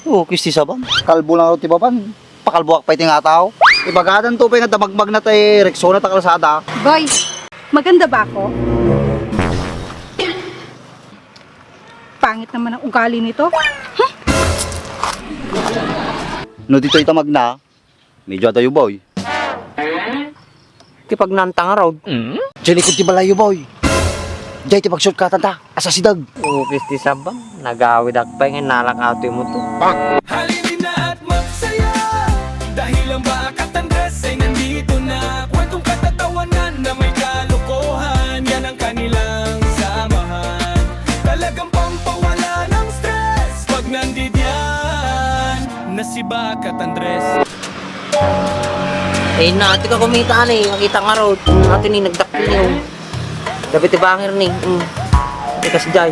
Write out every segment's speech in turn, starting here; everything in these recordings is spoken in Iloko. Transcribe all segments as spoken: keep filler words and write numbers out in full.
Oh, kisti saban. Kalbo lang ti baban. Pakalbuak pay ti nga tao. Ibagadan to pay nga damagmag na tay Rexona ta kalsada. Boy, maganda ba ako? Pangit naman ang ugali nito. No ditoy ta magna, medyo adayo, boy. Ti pagnanta nga road. Diay likod ti balayo, boy. Diay ti pagsurkatan ta. Asa sidag? Ukis ti sabam. Nagawidak pay nga nalakaw ti motor. Halina at magsaya. Dahil ang Bakat Andres ay nandito na. Kwentong katatawanan na may kalokohan. Yan ang kanilang samahan. Talagang pampawala ng stress. Pag nandidiyan na si Bakat Andres. Eh, na, tika kumita, ani, makita nga road. Ato ni, nagdakkel ni, oh. Dapat ti bangir ni, mm. Ikas jay.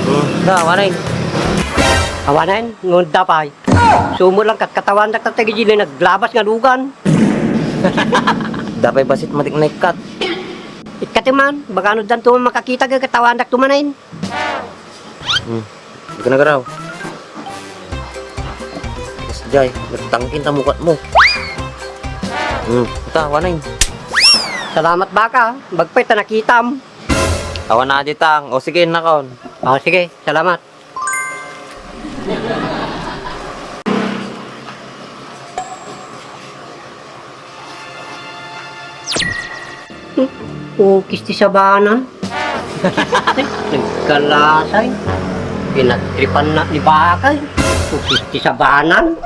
Mm, da, awanen. Awanen, ngunda pay. Sumo lang kat katawandak ta tagi jili naglabas nga lugan. Dapay basit matik na ikkat. Ikkat man, baka ano dan tuman makakita ka katawandak tumanen. Hmm. Di ka nagaraw. Yes, jay, nagtangkin ta mukat mo. Hmm, ita, wanay. Salamat baka, bagpay ta nakitam. Awan na di tang. O sige, nakon. O sige, salamat. Ukis ti sabanan. Nagkalasay. Pinagtripan na ni bakay. Ukis ti sabanan.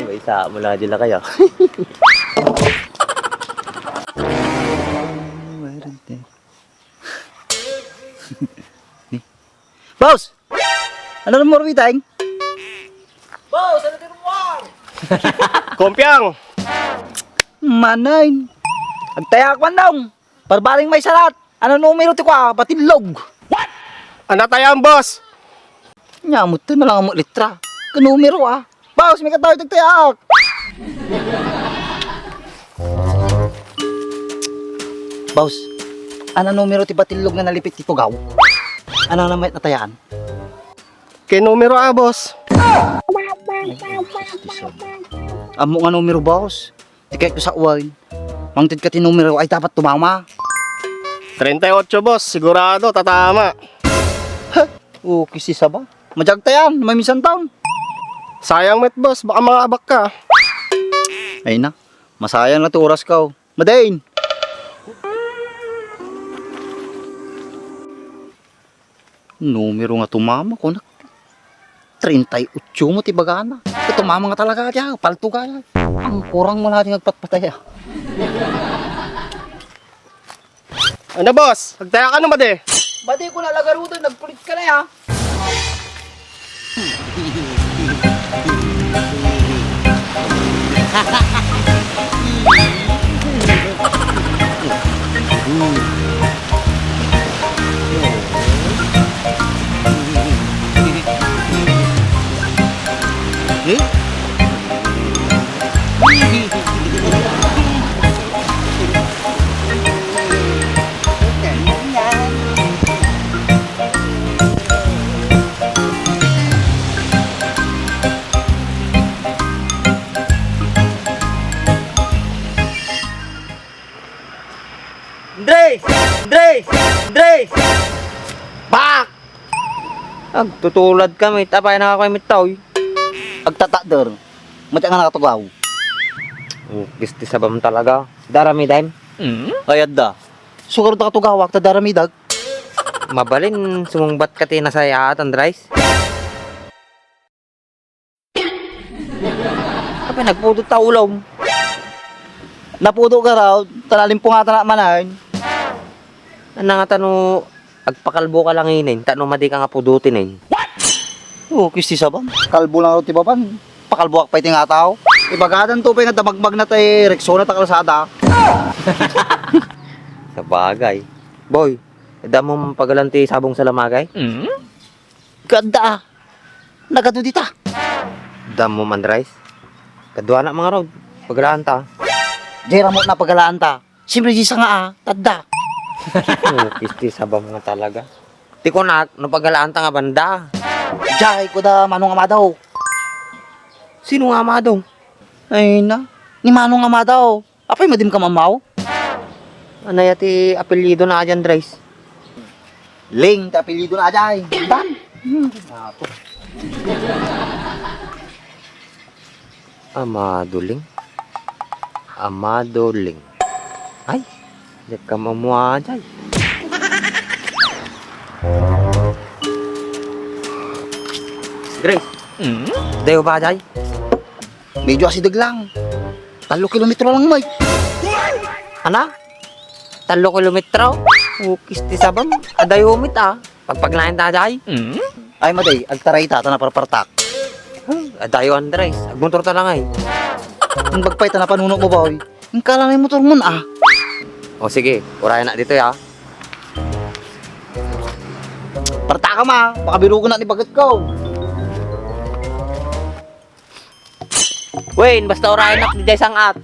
May isa mo lang dila kayo. Ni. Boss! Ano mo rubitang? Boss, ano din mo? Kumpiang! Manain. Agtayak man daw. Parbaling may sarat. Ano numero ti kwa? Batillog. What? Ano tayo ang boss? Nya mo to na lang mo litra. Ka numero, ah. Boss, may katawid tagtayak. Boss, ano numero ti batillog nga nalipit ti tugaw? Ano naman natayaan? Kay numero a, boss. Amo nga numero, boss. Ti kayat ko sa uwan. Mangted ka ti numero ay dapat tumama. Treinta y ocho, boss. Sigurado, tatama. Ha? O, kisisa ba? Majagta yan. May minsan taon. Sayang met, boss. Baka mga abak ka. Ay na. Masayang na ti oras ka, oh. Madain. Numero nga tumama, kunak. Treinta y ocho mo ti bagana. Ito tumama nga talaga, diya. Palto ka, diya. Ang kurang mo na di nagpatpataya. Ano, boss? Agtaya ka na, madi? Madi ko na lagarutan, nagkulit ka na, ya. Andres! Andres! Andres! Bak! Agtutulad kami, tapay na ako mitawy. Agtatakder. Mati nga nakatugaw. Oh, gisti sabam talaga. Darami din? Ay, adda. Sugarod ka tugawak, ta daramidag. Mabalin, sumungbat ka ti nasayaat, Andres? Kapag nagpudot ta ulom. Napudo ka raw, talalimpungan ta na manan. Ano nga tano, agpakalbo ka lang inin, tano madi ka nga pudutin eh. What? Oh, kisti saban. Kalbo lang raw ti baban. Pakalbuak pay ti nga tao. Ibagadan to pay nga damagmag na tay Rexona ta kalsada. Sabagay. Boy, damo pagalan ti sabong salamagay? Mm? Ganda ah. Nagadu dita. Damo man rice. Kaduana mga road. Pagalaan ta. Jay ramot na pagalaan ta. Siyempre, di sa nga, ah, tadda. Isti sabam nga talaga. Ti kunak, no pagalaanta nga banda. Jay, kuda Manong Amado. Sino nga Amado? Ay na, ni Manong Amado. Apay, madim ka mamaw? Anaya ti apelyido na, Andres? Ling ti apelyido na, Jay. Tan? Hmm. Apo. Amado Ling. Amado Ling. Ay, diak ka mamua, Jay. Grace. Mm? Dayo ba, Jay? Medyo asideg lang. Tallo kilometro lang, Mike. Ana? Tallo kilometro? Ukis ti sabam. Adayo met, ah. Pagpagnayan ta, Jay? Mm? Ay, maday, agtaray ta, ta naparpartak. Huh, adayo, Andres. Agmotor ta lang, ay. Ang bagpay ta napanuno mo, boy. Ang kala na yung motor mo, ah. O, sige. Urayan na dito, ya. Partaka ma, baka birugo na ni bagat ko. Wen, basta urayenak diay sang-at.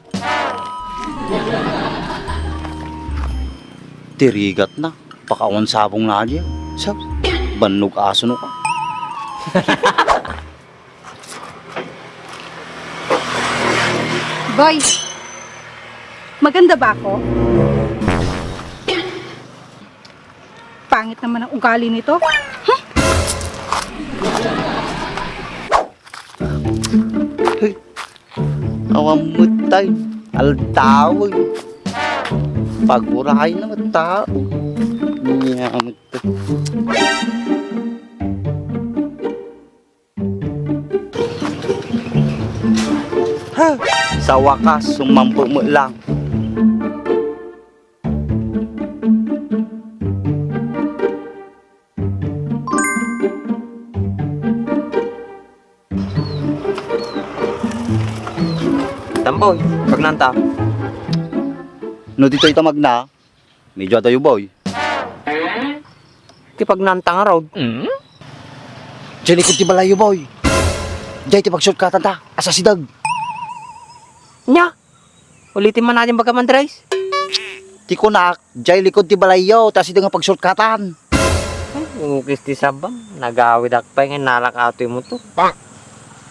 Tirigat na. Pakawan sabong na diay. Sa bannog aso no ka. Boy, maganda ba ako? Pangit naman ang ugali nito. Hmm? Hey, awan mo tayo. Altaw. Paguray na tao. Niya mo to. Ha! Sa wakas, sumampo mo lang. Tamboy, pagnanta. No ditoy ta magna, medyo adayo, boy. Ti pagnanta nga road. Diay likod ti balayyo, boy. Diay ti pag-shortcutan ta, asideg. Nya? Ulitin man natin baga, Andres. Ti kunak, diay likod ti balayyo, ta asideg nga pag-shortcutan. Ay, ukis ti sabam. Nagawidak pay nga nalak ato yung motor.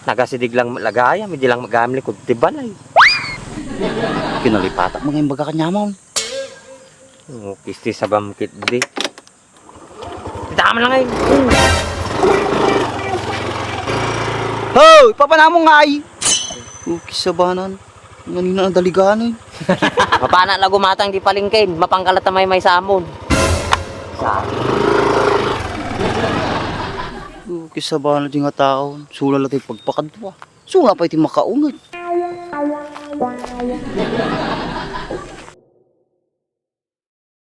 Nagasideg lang met lagaya, midi lang magam likod ti balay. Kinalipatak mga imbaga kanyamon. Ukis ti sabam kit di. Tama lang ay. Hoy, papanamong nga ay. Ukis sabanan. Nganina ang daligan, eh. Mapana la gumatang di palengken, mapangkalat a maymay sa amon. Sa- Ukis sabanan di nga taon. Sula la ti pagpakadwa. Sula pay ti makaunget.